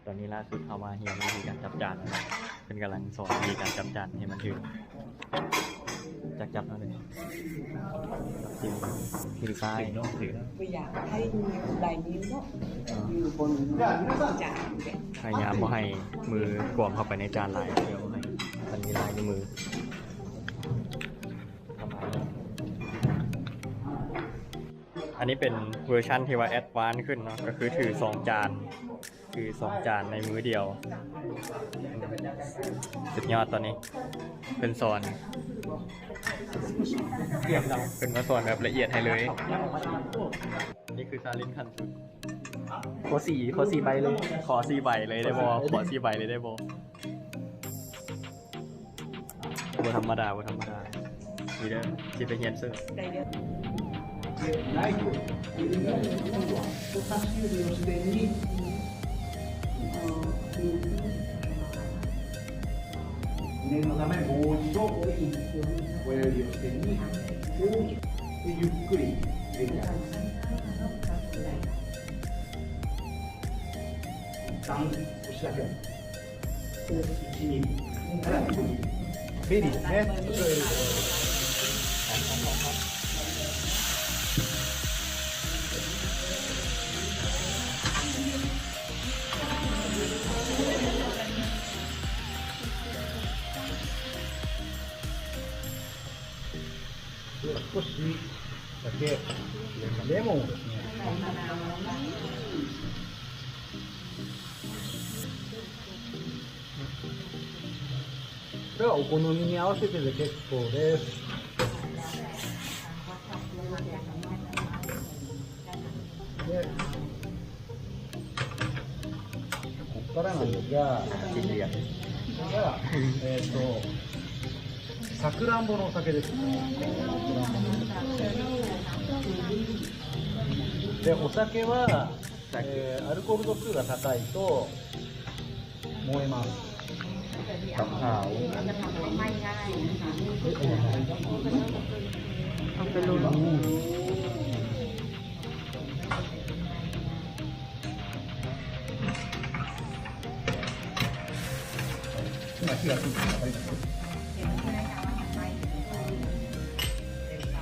ຕອນນີ້ລ່າສຸດເຮົາມາຮຽນວິທີການຈັບຈານແລ້ວເນາະ ເພິ່ນກຳລັງສອນວິທີການຈັບຈານໃຫ້ມັນຖືກ ຈັບ ຈັບເອົາເດີ ຖືກຊ້າຍ ຖືກ ບໍ່ຢາກໃຫ້ມີລາຍນິ້ວເນາະ ຢູ່ບົນຈານ ພະຍາຍາມບໍ່ໃຫ້ມືກວມເຂົ້າໄປໃນຈານຫຼາຍ ເພື່ອບໍ່ໃຫ້ມັນມີລາຍນິ້ວມື ປະມານນີ້. ອັນນີ້ເປັນເວີຊັນທີ່ວ່າແອັດວານຂຶ້ນເນາະ ກໍຄືຖືສອງຈານ ຖືສອງຈານໃນມືດຽວ ສຸດຍອດ. ຕອນນີ້ເພິ່ນສອນ ເພິ່ນມາສອນແບບລະອຽດໃຫ້ເລີຍ. ນີ້ຄືຊາເລັນຂັ້ນສຸດ ຂໍສີ່ ຂໍສີ່ໃບເລີຍ ຂໍສີ່ໃບເລີຍໄດ້ບໍ່? ຂໍສີ່ໃບເລີຍໄດ້ບໍ່? ບໍ່ທຳມະດາ ບໍ່ທຳມະດາ. ນີ້ເດີ ຊິໄປຮຽນເສີມ. 胸のため、もう一度親指を支点に大きく、で、ゆっくり入れて、一旦押し上げる。ベリーですね。少しだけレモンをですね。これはお好みに合わせてで結構です。で、ここからなんですが、これが、えっと、さくらんぼのお酒です。で、お酒は、えー、アルコール度数が高いと燃えます。今火がついてるの分かります？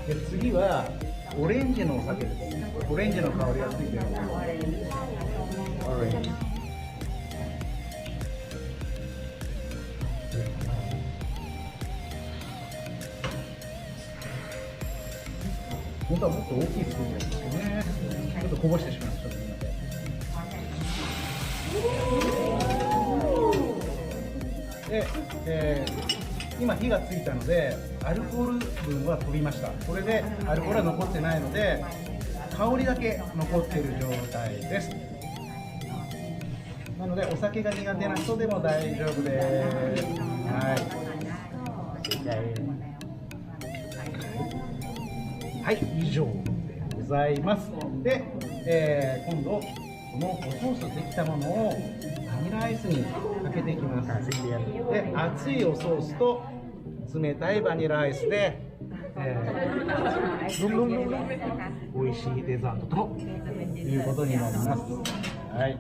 で、次はオレンジのお酒です。オレンジの香りがついてる。オレンジ。本当はもっと大きいスプーンがいいですよね。ちょっとこぼしてしまいました、すみません。で、えー、今火がついたので、アルコール分は飛びました。これでアルコールは残ってないので、香りだけ残っている状態です。なので、お酒が苦手な人でも大丈夫です。はい。はい、以上でございます。で、えー、今度、このおソースできたものをバニラアイスにかけていきます。で、熱いおソースと冷たいバニラアイスで、えー、美味しいデザートということになります。はい。